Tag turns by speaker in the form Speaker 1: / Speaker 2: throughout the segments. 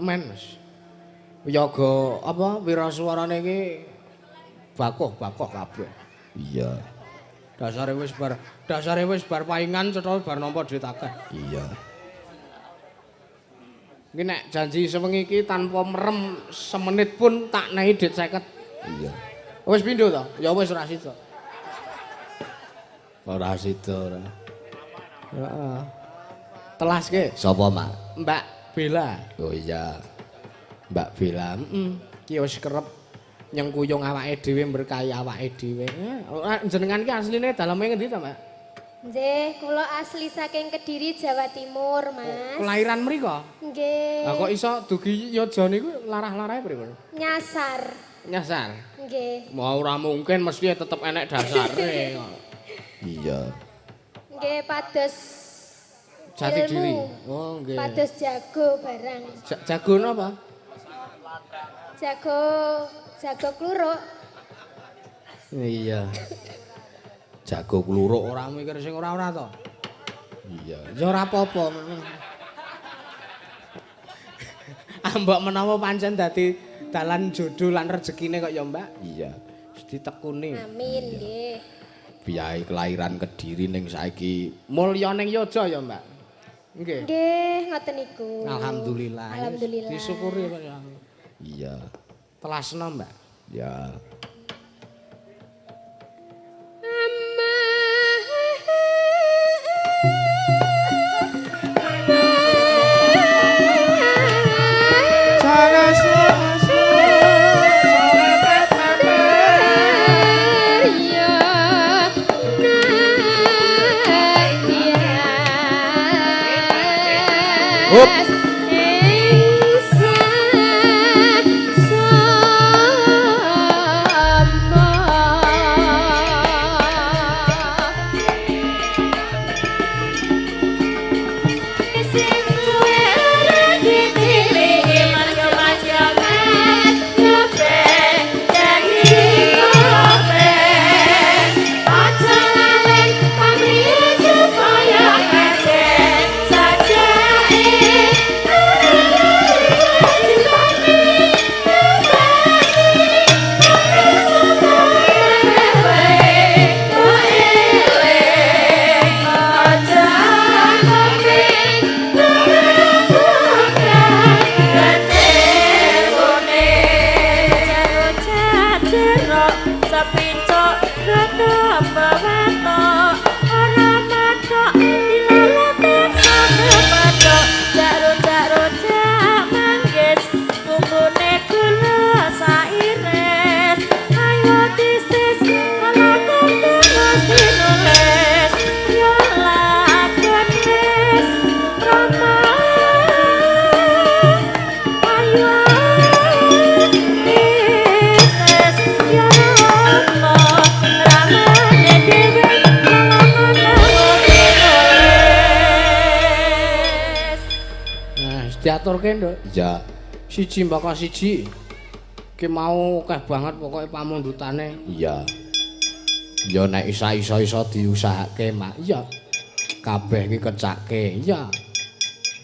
Speaker 1: Men. Yoga apa wiraswarane iki bakoh-bakoh kabeh.
Speaker 2: Iya.
Speaker 1: Dasare wis bar paingan cetha bar nampa dhuwit akeh.
Speaker 2: Iya.
Speaker 1: Iki nek janji sewengi iki tanpa merem semenit pun tak nehi dhuwit 50.
Speaker 2: Iya.
Speaker 1: Wis pindho to? Ya wis ora sida.
Speaker 2: Ora sida ora.
Speaker 1: Heeh. Telaske
Speaker 2: Sapa, Mak?
Speaker 1: Mbak Bella.
Speaker 2: Oh iya.
Speaker 1: Mbak Bella, heeh. Ki wis kerep nyengkuyung awake dhewe berkahi awake dhewe. Jenengan ki asline daleme ngendi to, Mbak?
Speaker 3: Nggih, kula asli saking Kediri, Jawa Timur, Mas.
Speaker 1: Kelahiran mriko?
Speaker 3: Nggih.
Speaker 1: Lah kok iso dugi Yojo niku larah-larahe pripun?
Speaker 3: Nyasar.
Speaker 1: Nyasar.
Speaker 3: Nggih.
Speaker 1: Mau ora mungkin mesti tetep enek dasare.
Speaker 2: Iya.
Speaker 3: Nggih, pados
Speaker 1: Jati
Speaker 3: ilmu.
Speaker 1: diri. Oh, nggih.
Speaker 3: Pados jago barang.
Speaker 1: Jago napa?
Speaker 3: Jago jago kluruk.
Speaker 1: Iya. Jago kluruk ora mikir sing ora-ora to.
Speaker 2: Iya.
Speaker 1: Ya ora apa-apa. Ambok menawa pancen dadi dalan jodoh lan rezekine kok ya, Mbak.
Speaker 2: Iya.
Speaker 1: Wis ditekuni.
Speaker 3: Amin, nggih.
Speaker 2: Biyahe kelahiran Kediri ning saiki
Speaker 1: Mulya ning Yojo ya, Mbak. Nggih.
Speaker 3: Nggih, ngoten niku.
Speaker 1: Alhamdulillah.
Speaker 3: Alhamdulillah.
Speaker 1: Disyukuri kok ya.
Speaker 2: Iya.
Speaker 1: Telasno, Mbak.
Speaker 2: Ya.
Speaker 1: Hup. Nah, diaturke, Nduk.
Speaker 2: Iya.
Speaker 1: Siji mbaka siji. Ki mau akeh banget pokoke pamundhutane.
Speaker 2: Iya. Ya nek isa-isa iso diusahake, Mak.
Speaker 1: Iya.
Speaker 2: Kabeh iki kecake.
Speaker 1: Iya.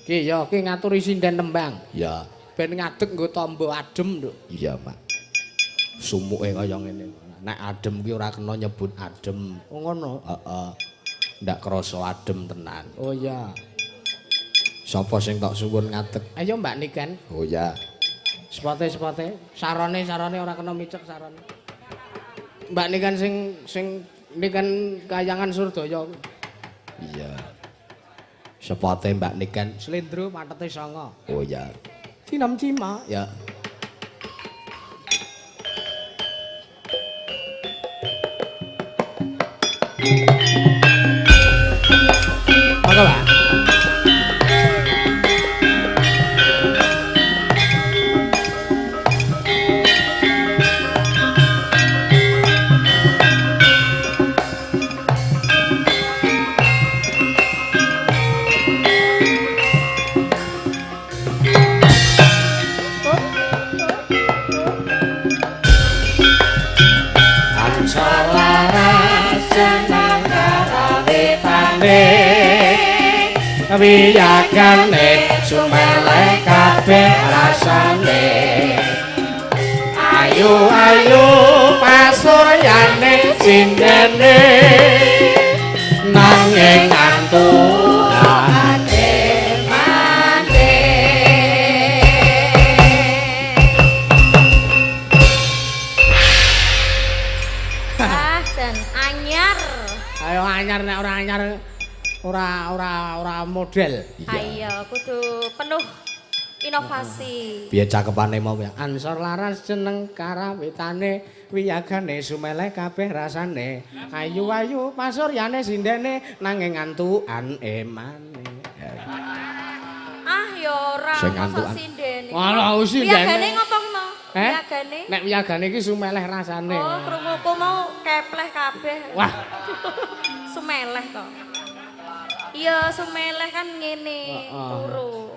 Speaker 1: Ki ya ki ngaturi sinden tembang.
Speaker 2: Iya.
Speaker 1: Ben ngadeg nggo tombo adem, Nduk.
Speaker 2: Iya, Mak. Sumuke kaya ngene. Nek adem ki ora kena nyebut adem.
Speaker 1: Oh ngono.
Speaker 2: Heeh. Ndak krasa adem tenan.
Speaker 1: Oh iya.
Speaker 2: Sapa sing tok suwun ngadeg?
Speaker 1: Ayo Mbak Niken.
Speaker 2: Oh iya.
Speaker 1: Sepote-sepote, sarone-sarone ora kena micek sarone. Mbak Niken sing sing Niken kayangan Surdaya.
Speaker 2: Iya. Sepote Mbak Niken.
Speaker 1: Slendro patete sanga.
Speaker 2: Oh iya.
Speaker 1: Cinam cima.
Speaker 2: Ya.
Speaker 1: Monggo, Pak.
Speaker 2: Wiyagane sumeleh.
Speaker 1: kabeh rasane. Ayu ayu pasuryane sindene nanging ngantukane
Speaker 3: mane. Ah, jan anyar.
Speaker 1: Ayo anyar nek ora anyar ora model.
Speaker 3: Ayo kudu penuh inovasi.
Speaker 2: Piye cakepane mau ya?
Speaker 1: Ansor Laras jeneng karawitane, wiyagane sumeleh kabeh rasane. Ayu-ayu pasuryane sindene nanging ngantukan emane.
Speaker 3: Ah ya ora
Speaker 2: Sing ngantukan.
Speaker 3: sindene.
Speaker 1: Walah sindene.
Speaker 3: Wiyagane ngopo ki mau?
Speaker 1: Eh?
Speaker 3: Wiyagane.
Speaker 1: Nek wiyagane iki sumeleh rasane.
Speaker 3: Oh, krunguku mau kepleh kabeh.
Speaker 1: Wah,
Speaker 3: sumeleh kok. Iya, sumeleh kan ngene, turu.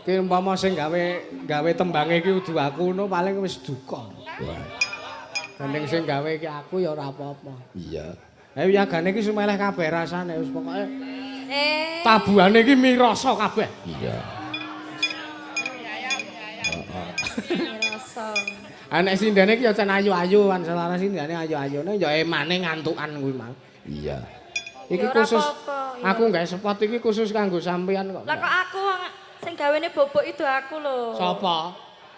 Speaker 1: Iki umpama sing gawe tembange iki kudu aku ngono paling wis duka.
Speaker 2: Wah.
Speaker 1: Gandeng sing gawe iki aku ya ora apa-apa.
Speaker 2: Iya.
Speaker 1: Eh wiyagane iki sumeleh kabeh rasane wis pokoke tabuhane iki mirasa kabeh.
Speaker 2: Iya.
Speaker 3: Mirasa.
Speaker 1: Ah nek sindene iki ya cen ayu-ayu, Ansor Laras sindene ayu-ayune ya emane ngantukan kuwi mau.
Speaker 2: Iya.
Speaker 1: Iki
Speaker 3: Ya ora
Speaker 1: khusus
Speaker 3: apa-apa, iya.
Speaker 1: aku gawe spot iki khusus kanggo sampean kok.
Speaker 3: Lah kok aku sing gawene bobok itu aku lho.
Speaker 1: Sapa?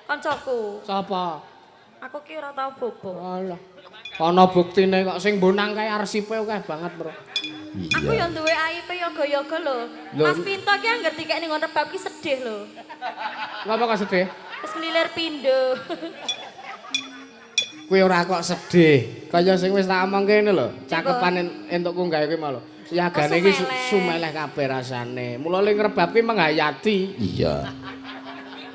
Speaker 3: Kancaku.
Speaker 1: Sapa?
Speaker 3: Aku ki ora tau bobok.
Speaker 1: Alah. Ana buktine kok sing bonang kae arsipe akeh banget, Bro.
Speaker 3: Aku
Speaker 2: Iya.
Speaker 3: yo duwe aib yoga-yoga lho.
Speaker 1: Lho.
Speaker 3: Mas Pinto ki angger dikek ning nggon rebab ki sedih lho.
Speaker 1: Ngapa kok sedih?
Speaker 3: Wis ngelilir pindho.
Speaker 1: Kuwi ora kok sedih. Kaya sing wis tak omongke ngene lho, cakepan entukku gawe kuwi mau lho. Yagane iki sumeleh kabeh rasane. Mula ling rebab ki menghayati.
Speaker 2: Iya.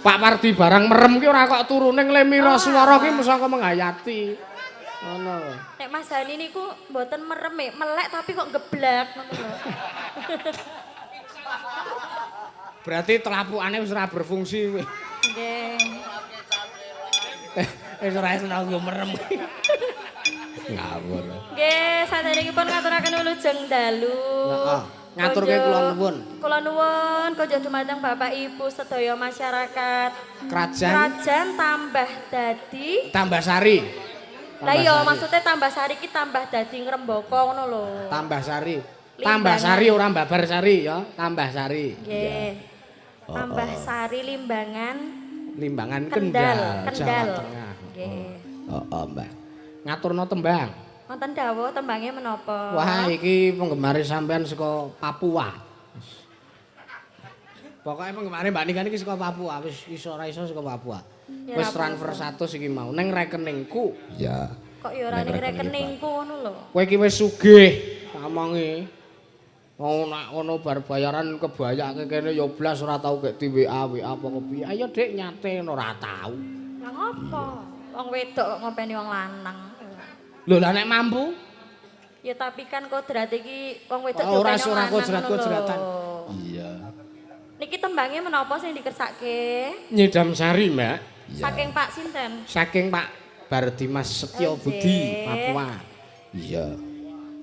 Speaker 1: Pak Pardi barang merem ki ora kok turune nglemira swara ki saka menghayati. Ngono lho.
Speaker 3: Nek Mas Hani niku mboten merem e, melek tapi kok geblak ngono lho.
Speaker 1: Berarti telapukane wis ora berfungsi kuwi.
Speaker 3: Nggih.
Speaker 1: Wis ora iso nggo merem.
Speaker 2: Ngawur.
Speaker 3: Nggih, saderengipun ngaturaken wilujeng dalu.
Speaker 1: Heeh. Ngaturke kula nuwun.
Speaker 3: Kula nuwun kunjuk dumateng Bapak Ibu sedaya masyarakat.
Speaker 1: Krajan
Speaker 3: Krajan tambah dadi.
Speaker 1: Tambah Sari.
Speaker 3: Lah iya maksudnya tambah sari ki tambah dadi ngrembaka ngono lho.
Speaker 1: Tambah Sari. Tambah Sari ora babar sari ya, tambah Sari.
Speaker 3: Nggih. Tambah Sari Limbangan
Speaker 1: Limbangan Kendal,
Speaker 3: Kendal.
Speaker 1: Jawa Tengah.
Speaker 3: Nggih.
Speaker 2: Heeh, Mbak.
Speaker 1: Ngaturno tembang.
Speaker 3: Wonten dawuh tembange menapa?
Speaker 1: Wah, iki penggemar sampean saka Papua. Pokoke penggemare Mbak Nika niki saka Papua, wis iso ora iso saka Papua.
Speaker 3: Ya,
Speaker 1: Wis transfer 100 iki mau ning rekeningku.
Speaker 2: Iya.
Speaker 3: Kok ya ora ning rekeningku ngono lho.
Speaker 1: Kowe iki wis sugih, tak omongi. Mau nek ngono bar bayaran kebayake kene ya blas ora tau gek di WA, WA apa kepiye. Ayo Dik nyate ngono ora tau.
Speaker 3: Lah ngopo? Wong wedok kok ngopeni wong lanang.
Speaker 1: Lho lah nek mampu?
Speaker 3: Ya tapi kan kodrat iki wong wedok
Speaker 1: Oh, ora
Speaker 3: diopeni wong
Speaker 1: ora
Speaker 3: lanang
Speaker 1: kodrat-kodratan.
Speaker 3: ngono lho.
Speaker 2: Iya.
Speaker 3: Niki tembange menapa sing dikersake?
Speaker 1: Nyidam Sari, Mbak.
Speaker 3: Saking Pak sinten?
Speaker 1: Saking Pak Bardimas Setyo Budi, Papua.
Speaker 2: Iya.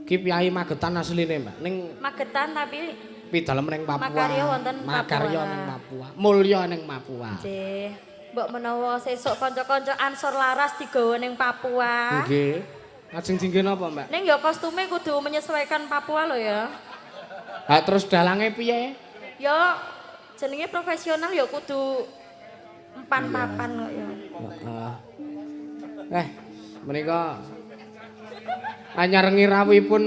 Speaker 1: Ki piyai Magetan asline, Mbak. Ning
Speaker 3: Magetan tapi
Speaker 1: pidalem ning Papua.
Speaker 3: Makarya wonten Papua.
Speaker 1: Makarya ning Papua. Mulya ning Papua.
Speaker 3: Nggih. Mbok menawa sesuk kanca-kanca Ansor Laras digawa ning Papua.
Speaker 1: Nggih. Lajeng dingge napa, Mbak?
Speaker 3: Ning ya kostume kudu menyesuaikan Papua lho ya.
Speaker 1: Ha terus dalange piye?
Speaker 3: Ya jenenge profesional ya kudu empan papan kok ya.
Speaker 1: Heeh. Menika anyar ngirawuhipun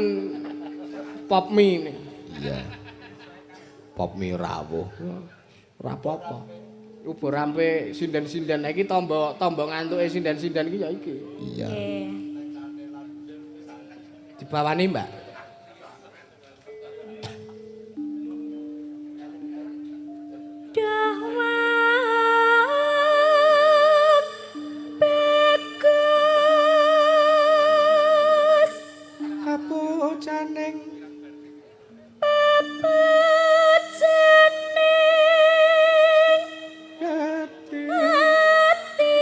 Speaker 1: pop mie.
Speaker 2: Iya. Pop mie rawuh.
Speaker 1: Ora apa-apa. Ubo rampe sinden-sinden iki tombo tombo ngantuke sinden-sinden iki ya iki.
Speaker 2: Iya.
Speaker 3: Nggih.
Speaker 1: Dibawani, Mbak.
Speaker 3: Dahwat bagus
Speaker 1: Kapucaning
Speaker 3: papajaning
Speaker 1: ati
Speaker 3: ati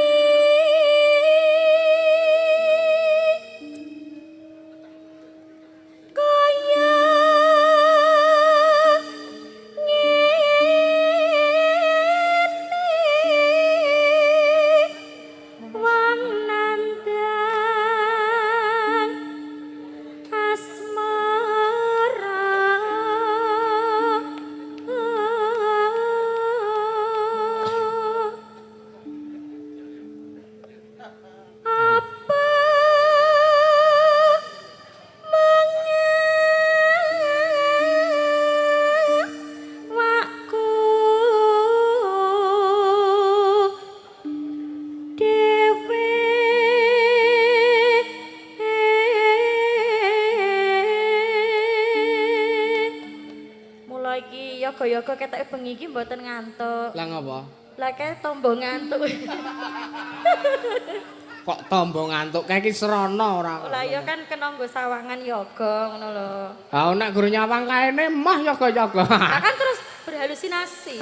Speaker 3: yoga-yoga ketoke bengi iki mboten ngantuk.
Speaker 1: Lah ngapa?
Speaker 3: Lah kae tombo ngantuk.
Speaker 1: Kok tombo ngantuk? Kae iki srana ora.
Speaker 3: Lah ya kan kena nggo sawangan yoga ngono lho.
Speaker 1: Ha nek guru nyawang kaene mah yoga-yoga.
Speaker 3: Lah kan terus berhalusinasi.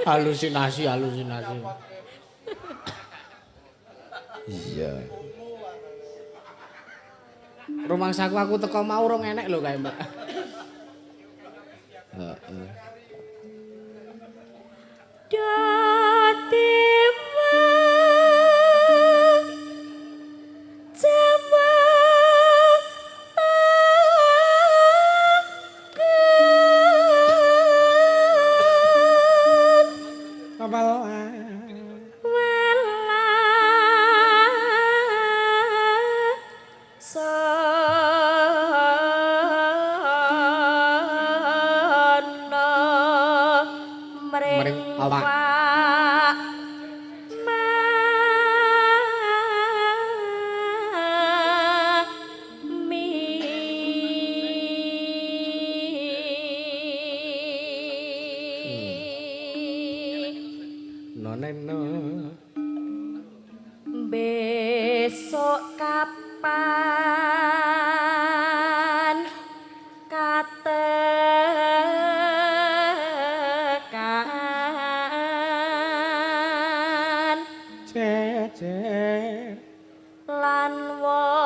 Speaker 1: Halusinasi, halusinasi. Iya. Rumangsaku aku teko mau urung enek lho kae, Mbak. Heeh.
Speaker 3: Besok kapan katekan
Speaker 1: jejer
Speaker 3: lan wong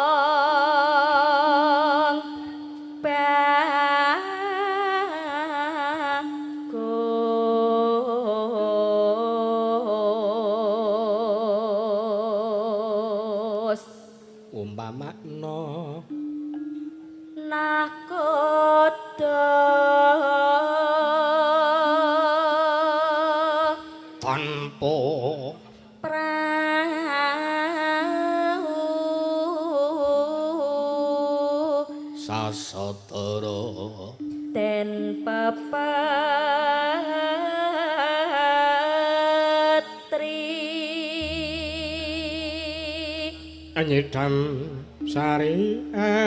Speaker 3: bagus
Speaker 1: umpamakno
Speaker 3: nakoda
Speaker 1: tanpa
Speaker 3: prau
Speaker 1: sasatara
Speaker 3: den pepetri
Speaker 1: nyidam sari es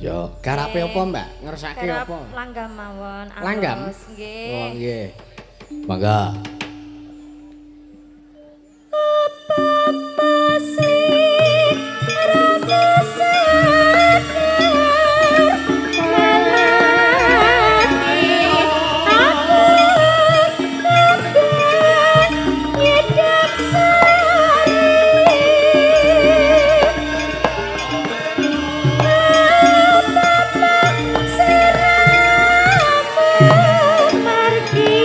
Speaker 1: ya garape apa, Mbak? Ngersake apa?
Speaker 3: Langgam mawon.
Speaker 1: Langgam?
Speaker 3: Nggih.
Speaker 1: Oh, nggih. Mangga.
Speaker 3: Margi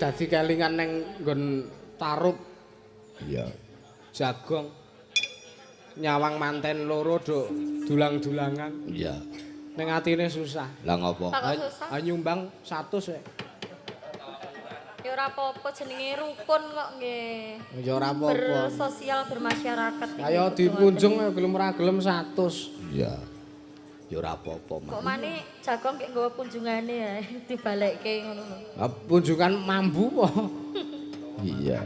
Speaker 1: dadi kelingan ning nggon tarup.
Speaker 2: Iya.
Speaker 1: Jagong. Nyawang manten loro duk dulang-dulangan.
Speaker 2: Iya.
Speaker 1: Ning atine susah.
Speaker 2: Lah ngopo?
Speaker 1: Ha nyumbang 100 e.
Speaker 3: Ya ora apa-apa jenenge rukun kok nggih.
Speaker 1: Ya ora apa-apa.
Speaker 3: Bersosial bermasyarakat.
Speaker 1: Ayo dipunjung gelem ora gelem 100.
Speaker 2: Iya. Ya ora apa-apa, Mas.
Speaker 3: Kok mane jagong kek nggawa punjungane ya dibalekke ngono lho.
Speaker 1: Lah punjungan mambu po.
Speaker 2: Iya.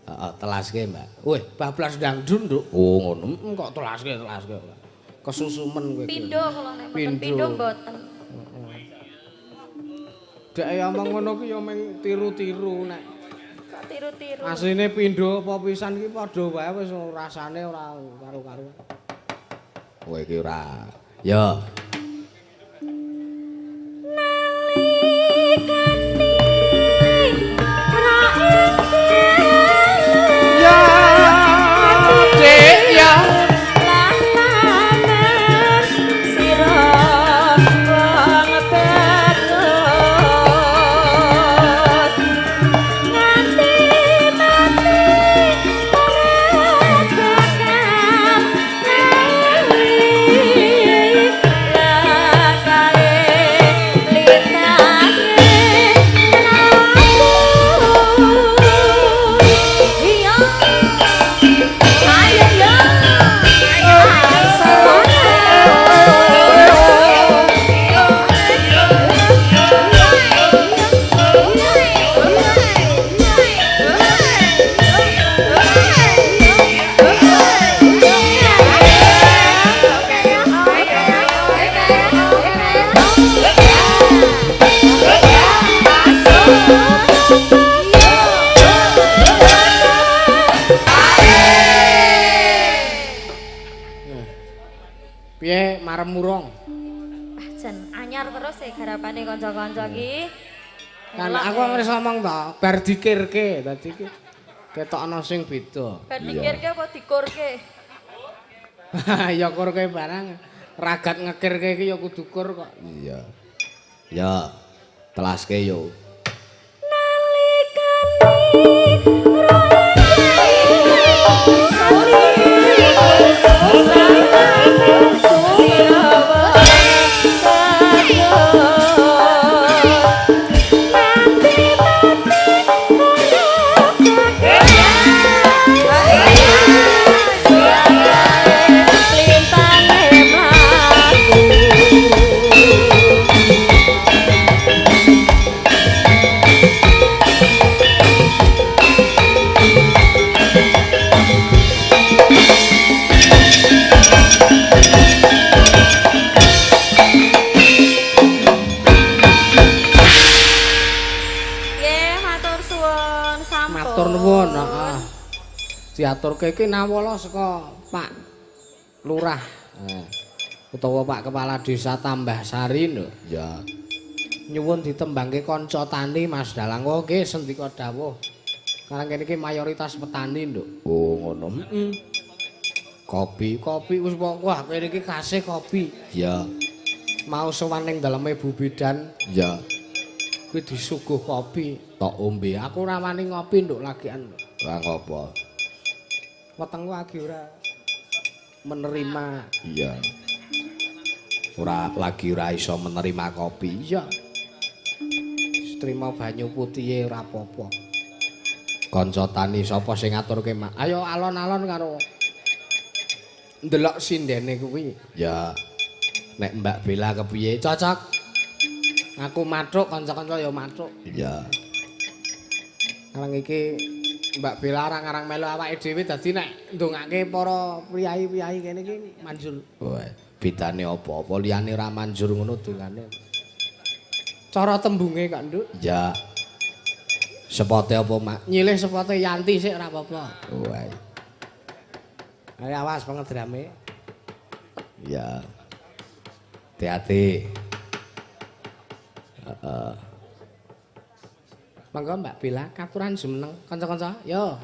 Speaker 2: Heeh, telaske, Mbak.
Speaker 1: Weh, bablas dangdut, Nduk.
Speaker 2: Oh, ngono.
Speaker 1: Kok telaske, telaske. Kesusumen kowe iki.
Speaker 3: Pindho kula nek mboten pindho mboten.
Speaker 1: Dek omong ngono ki ya mung tiru-tiru nek.
Speaker 3: Kok tiru-tiru.
Speaker 1: Asline pindho apa pisan ki padha wae wis rasane ora karu-karuan.
Speaker 2: Kowe iki ora. Ya.
Speaker 3: Nalikane ra
Speaker 1: ya Dek ya. Piye marem murung?
Speaker 3: Ah jan anyar terus e garapane kanca-kanca iki.
Speaker 1: Kan aku wis ngomong to, bar dikirke dadi iki ketok ana sing beda.
Speaker 3: Bar dikirke apa dikurke?
Speaker 1: Ya kurke barang. Ragat ngekirke iki ya kudu kur kok.
Speaker 2: Iya. Ya, telaske yo.
Speaker 3: Nalikane
Speaker 1: Diaturke iki nawala saka Pak Lurah utawa Pak Kepala Desa Tambahsari lho.
Speaker 2: Ya.
Speaker 1: Nyuwun ditembangke kanca tani Mas Dalang. Oh nggih sendika dawuh. Karang kene iki mayoritas petani, Nduk.
Speaker 2: Oh ngono.
Speaker 1: Heeh. Kopi, kopi wis wah kene iki kasih kopi.
Speaker 2: Ya.
Speaker 1: Mau sowan ning daleme Bu Bidan.
Speaker 2: Ya.
Speaker 1: Kuwi disuguh kopi, tok ombe. Aku ora wani ngopi, Nduk, lagian.
Speaker 2: Ora ngopo.
Speaker 1: Wetengku lagi ora menerima.
Speaker 2: Iya. Ora lagi ora iso menerima kopi.
Speaker 1: Iya. Trima banyu putihe ora apa-apa. Kanca tani sapa sing ngaturke, Mak? Ayo alon-alon karo ndelok sindene kuwi.
Speaker 2: Ya. Nek Mbak Bella kepiye?
Speaker 1: Cocok. Aku mathuk, kanca-kanca ya mathuk.
Speaker 2: Iya.
Speaker 1: Karang iki Mbak Bella ora ngarang melu awake dhewe dadi nek ndongake para priyayi-priyayi kene iki manjur.
Speaker 2: Wah, bedane apa-apa liyane ora manjur ngono dongane.
Speaker 1: Cara tembunge kok, Nduk?
Speaker 2: Ya. Sepote apa, Mak?
Speaker 1: Nyilih sepote Yanti sik ora apa-apa.
Speaker 2: Wah.
Speaker 1: Ayo awas pengedrame.
Speaker 2: Ya. Hati-hati. Heeh.
Speaker 1: Monggo Mbak Bella katuran jumeneng kanca-kanca. Yo.